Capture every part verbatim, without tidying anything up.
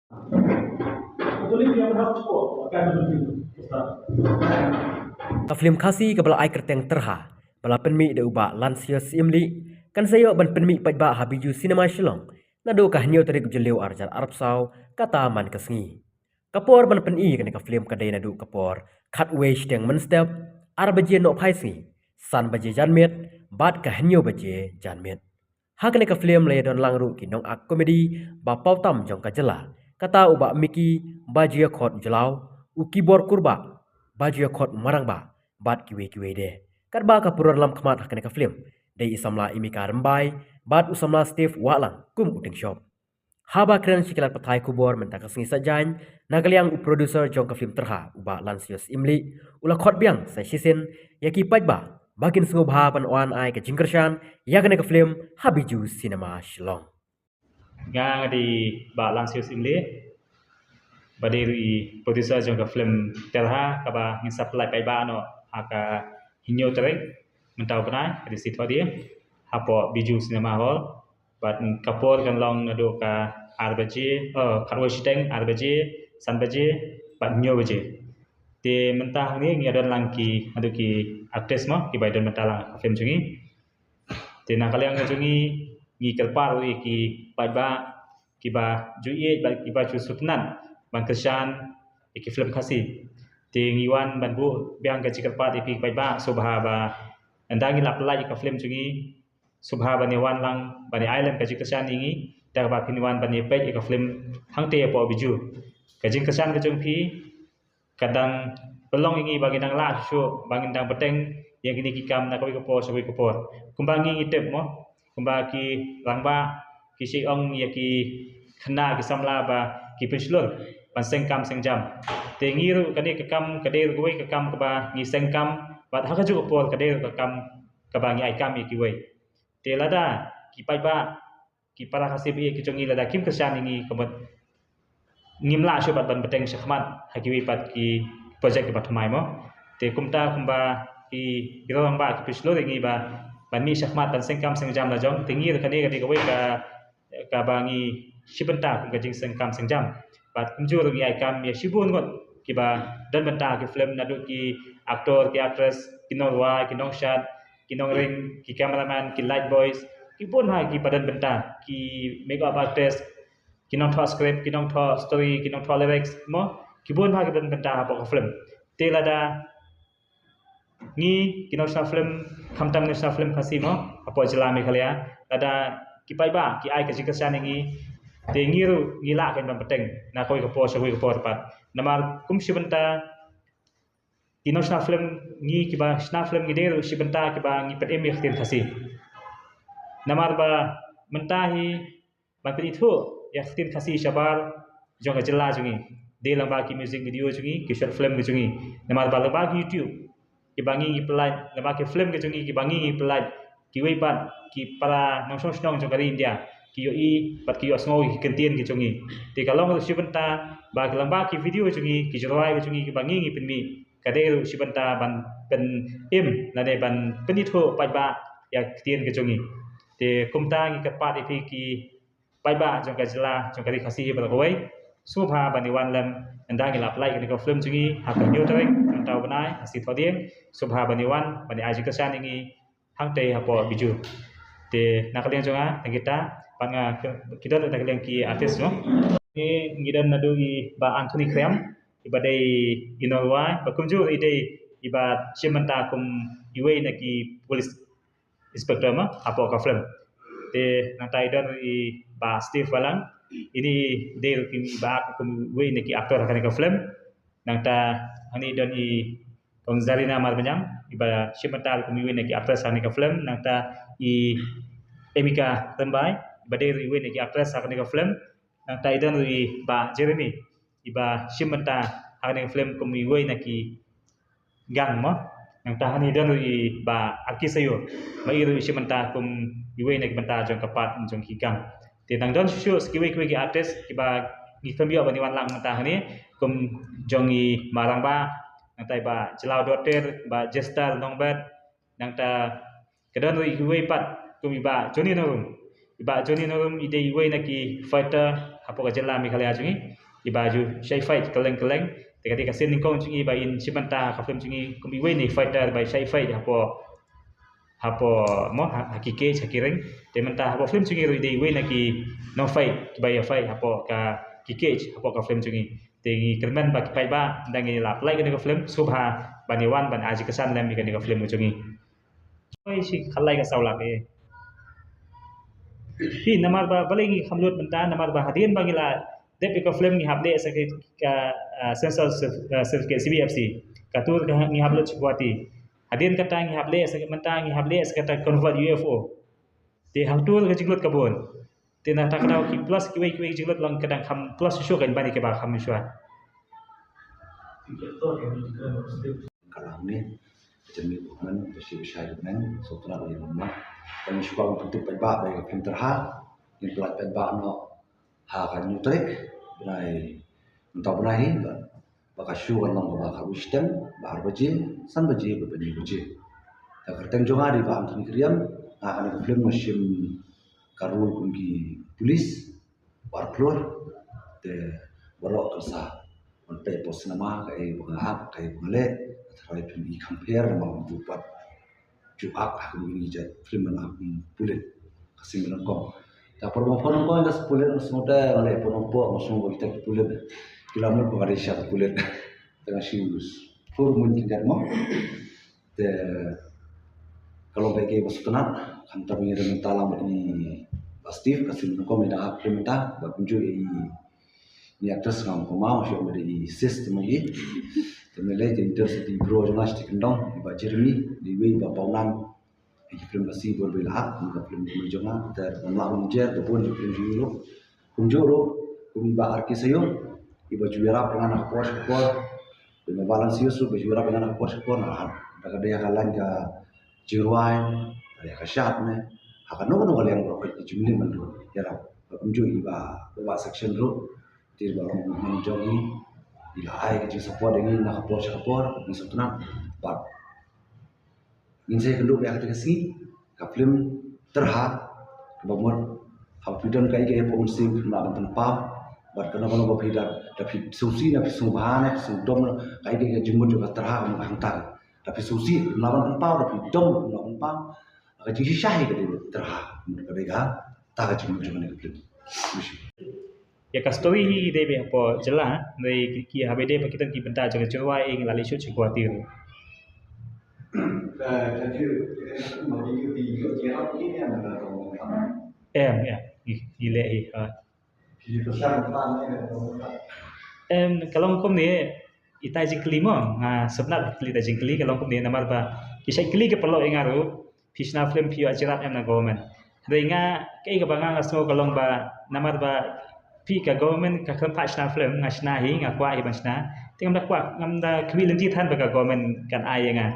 Ka film Khasi kaba la ai kyrteng Terha, ba la pynmih da u Bah Lansius Syiemlieh, kan sa ïoh ban pynmih paidbah ha Bijou Cinema Shillong naduh ka hynñiew tarik u Jylliew arhajar arphew saw, kata man ka sngi. Ka por ban pyni kane ka film ka dei naduh ka por khatwei shiteng mynstep, ar baje nohphai sngi, san baje janmiet bad ka hynñiew baje janmiet. Ha kane ka film la ïadon lang ruh ki nongak komedi ba paw tam jong ka jylla, kata u Bah Mickey ba ju ïakhot u Jlaw, u Kibor Kurbah ba ju ïakhot u Marangbah, bad kiwei kiwei de. Katba ka pynrung lam khmat ha kane ka film dei i samla Imika Rymbai bad u samla Steve Wahlang kum u Tyngshop. Haba kren sha ki lad pathai khubor mynta ka sngi Saitjaiñ, na ka liang u producer jong ka film Terha, u Bah Lansius Syiemlieh, u la khot biang sa shisien ïa ki paidbah ba kin sngewbha ban wan ai ka jingkyrshan ïa kane ka film ha Bijou Cinema Shillong. Nga nga dei Bah Lansius Syiemlieh, ba dei ruh i producer jong ka film Terha, kaba ngin sa pynlait paidbah noh ha ka hynñiew tarik mynta u bnai, ka dei sngi Thohdieng, hapoh Bijou Cinema Hall. Bad ka por kan long naduh ka ar baje, oh, khatwei shiteng, ar baje, san baje bad hynñiew baje. Te mynta hangne ngi ïadon lang ki, naduh ki actress mo, kiba ïadon bynta lang ha ka film jong ngi. Te na ka liang ka jong ngi, ngi kyrpad ruh ïa ki paidbah kiba ju ïeit bad kiba ju sngewtynnat ban kyrshan ïa ki film Khasi. Te ngi wan ban buh biang ka jingkyrpad ïa phi paidbah, sngewbha ba ynda ngi la pynlait ïa ka film jong ngi, sngewbha ban ïa wan lang ban ïa ai lem ka jingkyrshan ïa ngi, da kaba phin wan ban ïa peit ïa ka film hangtei hapoh Bijou. Ka jingkyrshan ka jong phi ka dang pynlong ïa ngi ba ngin dang lah shuh, ba ngin dang bteng ïa kine ki kam na kawei ka por sha kawei ka por. Kumba ngi ngi tip mo, kumba ki rangbah ki shu ong ïa ki khynnah ki samla ba ki pynshlur ban seng kam seng jam. Te ngi ruh kane ka kam ka dei ruh kawei ka kam kaba ngi seng kam, bad ha kajuh ka por ka dei ruh ka kam kaba ngi ai kam ïa kiwei. Te lada ki paidbah, ki para Khasi ba ïeit ki jong ngi lada kim kyrshan ïa ngi, ka mut ngim lah shuh pat ban bteng shakhmat ha kiwei pat ki project kiba thymmai mo. Te kumta kumba ki, ki rangbah ki pynshlur ïa ngi ba ban mih shakhmat ban seng kam seng jam la jong, te ngi ruh kane ka dei kawei ka, kaba ngi shim bynta kum ka jingseng kam seng jam. Bad kumjuh ruh ngi ai kam ïa shibun ngut kiba don bynta ha ki film, naduh ki actor, ki actress, ki nongrwai, ki nongshad, ki nongring, ki cameraman, ki light boys, ki bun ha kiba don bynta, ki makeup artist, ki nongthoh script, ki nongthoh story, ki nongthoh lyrics mo, ki bun ha kiba don bynta hapoh ka film. Te lada ngi ki nongshna film, khamtam nongshna film Khasi mo, hapoh jylla Meghalaya, lada ki paidbah ki ai ka jingkyrshan ïa ngi, te ngi ruh ngi lah kein ban bteng na kawei ka por sha kawei ka por pat. Namar kum shi bynta ki nongshna film, ngi kiba shna film ngi dei ruh shi bynta kiba ngi pynim ïa ka ktien Khasi. Namar ba mynta hi ban pynithuh ïa ka ktien Khasi shabar jong ka jylla jong ngi, dei lyngba ki music video jong ngi, ki short film ki jong ngi. Namar ba lyngba ki YouTube kiba ngi ngi pynlait, lyngba ki film ki jong ngi kiba ngi ngi pynlait, kiwei pat ki para nongshong shnong jong ka ri India ki ïohi bad ki ïohsngew ïa ki kyntien ki jong ngi. Te ka long ruh shi bynta ba ka lyngba ki video jong ngi, ki jingrwai ki jong ngi kiba ngi ngi pynmih, ka dei ruh shi bynta ban pynim lane ban pynithuh paidbah ïa ki ktien ki jong ngi. Te kumta ngi kyrpad ïa phi ki paidbah jong ka jylla, jong ka ri Khasi baroh kawei, sngewbha ban ïa wan lem ynda ngi la pynlait kane ka film jong ngi ha ka hynñiew tarik mynta u bnai, ha Sngi Thohdieng, sngewbha ban ïa wan ban ïa ai jingkyrshan ïa ngi hangtei hapoh Bijou. Te na ka liang jong nga, tang kita, bad nga ki don na ka liang ki artist mo. Ngi, ngi don naduh i Bah Anthony Khriam, iba dei i nongrwai, bad kumjuh i dei iba shim bynta kum iwei na ki police inspector mo hapoh ka film. Te nangta i don i Bah Steve Wahlang, ini dei ruh i ba kum iwei na ki actor ha kane ka film. Nangta hani don i Kong Zarina Marbaniang, iba shim bynta ruh kum iwei na ki actress ha kane ka film. Nangta i Emika Rymbai, iba dei ruh iwei na ki actress ha kane ka film. Nangta i don ruh i Bah Jeremy, iba shim bynta ha kane ka film kum iwei na ki gang mo. Nangta hani don ruh i Bah Arki Sayoo, ba i ruh i shim bynta kum iwei na ki bynta jong ka part jong ki gang. Te nang don shuh shuh kiwei kiwei ki artist kiba ngi khlem ïoh ban ïa wan lang mynta hani, kum jong i Marangbah, nangta i Bah Jlaw Doter, Bah Jester Nongbet, nangta ka don ruh i kiwei pat kum i Bah Johnny Nongrum. I Bah Johnny Norum i dei iwei na ki fighter hapoh ka jylla Meghalaya jong ngi. I Bah ju shai fight kylleng kylleng. Te ka dei ka sien nyngkong jong ngi ba in shim bynta ha ka film jong ngi kum iwei na i fighter ba i shai fight hapoh, hapoh mo, ha, ha ki cage, ha ki ring. Te mynta hapoh film jong ngi ruh i dei iwei na ki nong fight kiba ïa fight hapoh ka, ki cage hapoh ka film jong ngi. Te ngi kyrmen ba ki paidbah ynda ngi la pynlait kane ka film, sngewbha ban ïa wan ban ai jingkyrshan lem ïa kane ka film ka jong ngi. Oi, shi khatlai ka saw lak eh. Hi, namar ba balei ngi kham lut mynta, namar ba hadien ba ngi la dep ïa ka film ngi hap leh sa ka, ka, ah, censor cer-, ah, certificate, C B F C. Kato ka ngi hap lut sha Guwahati. Hadien kata ngi hap leh sa ka, mynta ngi hap leh sa kata convert U F O. Te hangto ka jinglut ka bun. Te na kata ka daw ki plus kiwei kiwei ki jinglut lang ka dang kham plus shuh, kan ban ïa kiba kham shuh. Ka lang ne, ka jingmih pukmen, ka shi bishai pukmen, so tuna ka jingmih. Kan shuwa ka pyntup paidbah ba ïa ka film Tyrha, ngin pynlait paidbah noh ha ka hynñiew tarik, bnai, mynta u bnai hi, ba, ba ka show kan long kaba khatwei shiteng, ba ar baje, san baje, ba hynñiew baje. Ka kyrteng jong nga dei Bah Anthony Kyriam, nga kane ka film nga shim ka role kum ki police, ba ar klur, te baroh kan sa wan peit hapoh cinema, kaei ba nga act, kaei ba nga leh, ka tharai phin i compare namar nga ju pat ju act ha kine ki jait film ban act kum pulit, ka sien ba nyngkong. Te por ba pynlong nyngkong ka pulit nga sngewthuh, nga leh pynlong pok, nga sngew ba kita ki pulit ki la mut ba nga dei shisha ka pulit. Te nga shu pur mun ki jait mo. Te ka long kaei kaei ba sngewtynnat, khamtam ïa ka mynta lang bad i Bah Steve, ka sien ba nyngkong i da act film mynta, bad kumjuh i, i actress ngam kumno, shu ong ba dei i sis te ma i. Te ma lei te in terms of i bro jong nga sha kyndong, i Bah Jeremy, dei iwei i ba pawnam ïa ki film Khasi bun ba i la act, kum ka film Kumne Jong Nga, te ngam lah ban jer, ba bun ki film jong i ruh. Kumjuh ruh, kum i Bah R K Sayum, i ba ju ïarap ïa nga na ka por sha ka por. Kum i Bah Alan Sius ruh, ba ju ïarap ïa nga na ka por sha ka por, na ka, da ka dei ha ka lain ka jingrwai, da ka dei ha ka shad ne, ha kano kano ka liang ruh, ka jingmlien ban ruh ïarap. Kumjuh i Bah, Bah Section ruh, te i ba long manager jong ngi, i la ai ka jingsupport ïa ngi na ka por sha ka por, ngi sngewtynnat. Bad ngin sa ïakynduh biang ha kata ka sngi, ka film Tyrha, kaba mut, haba phi don kaei kaei hapoh mynsiem phim lah ban pynpaw, bad kano kano ba phi da, da phi sngewsih ne phi sngewbha ne phi sngewdom, kaei kaei ka jingmut jong ka Tyrha ka mut hangta. Da phi sngewsih phim lah ban pynpaw, da phi dom phim lah ban pynpaw. Ka jingshisha hi ka dei Tyrha, ka dei kata ka jingmut jong kane ka film. Ïa ka story hi dei beit hapoh jylla, dei ki, ki haba dei ba ki don ki bynta jong ka jingrwai, ïa ngi la leit shoot sha Guwahati ruh. Em, em, ngi, ngi leh hi, ha. Em, ka long kumne, ita jingkylli mo, nga sngewtynnat kylli, ita jingkylli, ka long kumne, namar ba ki shait kylli ki paralok ïa nga ruh, phi shna film phi ïoh jingïarap em na government. Hynrei nga, kaei kaba nga, nga sngew ka long ba, namar ba phi ka government ka khlem phah shna film, nga shna hi, nga kwah hi ban shna. Te ngam da kwah, ngam da khmih lynti than ba ka government kan ai ïa nga.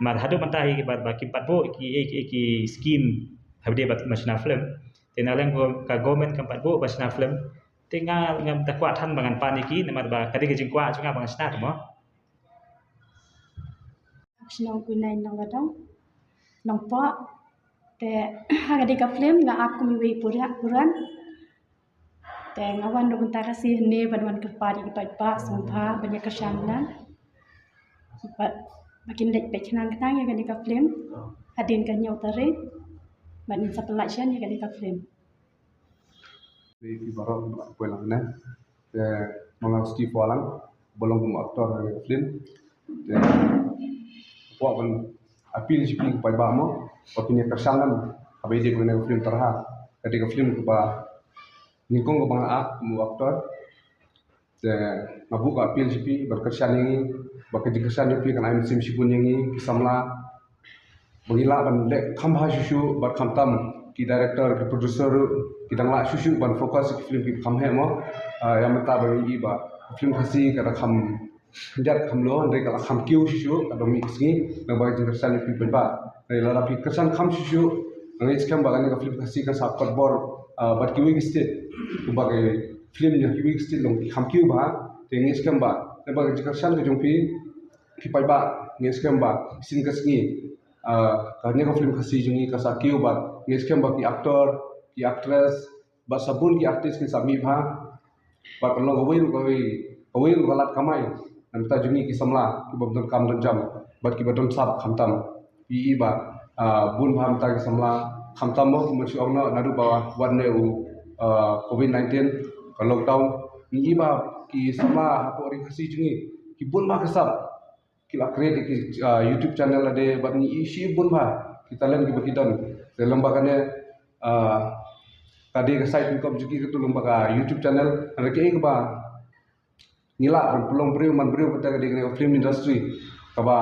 Namar haduh mynta hi ba, ba kim pat buh ki, ki, ki, ki scheme, haba dei ban shna film. Te na liang ka government kam pat buh ban shna film. Te nga ngam da kwah than ba ngan pan ïa ki, namar ba ka dei ka jingkwah jong nga ba ngan shna te mo. Ka shnong Kuinai Nongladong, Nongpoh. Te ha ka dei ka film nga act kum iwei i puran, puran. Te nga wan ruh mynta ka sngi hangne ban wan kyrpad ïa ki paidbah sngewbha ban ïa kyrshan lang. Bad ba kin leit peit khnang khnang ïa ka dei ka film hadien ka hynñiew tarik. Bad ngin sa pynlait shen ïa ka dei ka film. Phi baroh kiba la poi lang ne. Te ma nga Steve Walang, ba long kum actor ha ka film. Te kwah ban appeal sha phi paidbah mo, ba phin ïa kyrshan lem haba ïadei bad kane ka film Tyrha. Ka dei ka film kaba nyngkong kaba nga act kum u actor. Te nga buh ka appeal sha phi ban kyrshan ïa ngi, ba ka jingkyrshan jong phi kan ai mynsiem shibun ïa ngi ki samla, ba ngin lah ban leh kham bha shuh shuh, bad khamtam ki director, ki producer ruh ki dang lah shuh shuh ban focus ki film kiba kham heh mo. Ah, ïa mynta ba ngi i ba film Khasi ka da kham khyndiat kham low, hynrei ka la kham kiew shuh shuh, ka dang mih ka sngi, naba ka jingkyrshan ïa phi paidbah. Hynrei lada phi kyrshan kham shuh shuh, nga ngeit skhem ba kane ka film Khasi kan sa kot bor, ah, bad kiwei ki state. Kumba ki film jong kiwei ki state long ki kham kiew bha, te nga ngeit skhem ba, naba ka jingkyrshan ka jong phi, phi paidbah, nga ngeit skhem ba shisien ka sngi, ah, kane ka film Khasi jong ngi kan sa kiew bad nga ngeit skhem ba ki actor, ki actress, bad sabun ki artist ki sah mih bha. Bad ka long kawei ruh kawei, kawei ruh ka lad kamai na bynta jong ngi ki samla kiba don kam don jam bad kiba don sap khamtam. Ngi i ba, ah, bun bha mynta ki samla khamtam mo, kumba shu ong noh, naduh ba wan ne u, ah, covid nineteen, ka lockdown. Ngi i ba ki samla hapoh Ri Khasi jong ngi ki bun bha ki sap, ki la create ki, ah, YouTube channel lade, bad ngi i shi bun bha ki talent kiba ki don. Te lem bad kane, ah, ka dei ka side income jong ki, katu lem bad ka YouTube channel. Hynrei kaei kaba ngi lah ban pynlong briew man briew, kata ka dei ka film industry, kaba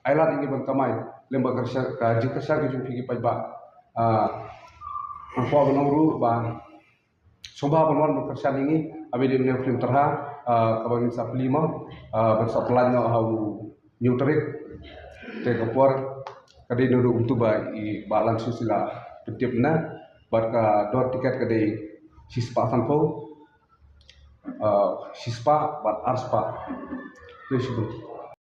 ai lad ïa ngi ban kamai lem bad ka jingkyrshan, ka jingkyrshan ka jong phi ki paidbah. Ah, nga kwah ban ong ruh ba sngewbha ban wan ban kyrshan ïa ngi, haba ïadei bad une u film Tyrha, ah, kaba ngin sa plie mo, ah, ban sa pyllait noh ha u hynñiew tarik. Te ka por ka dei naduh kumtu ba i Bah Langshu i la pyntip na, bad ka dor tiket ka dei shispah sanphew, ah, shispah bad arspah. Te shibun.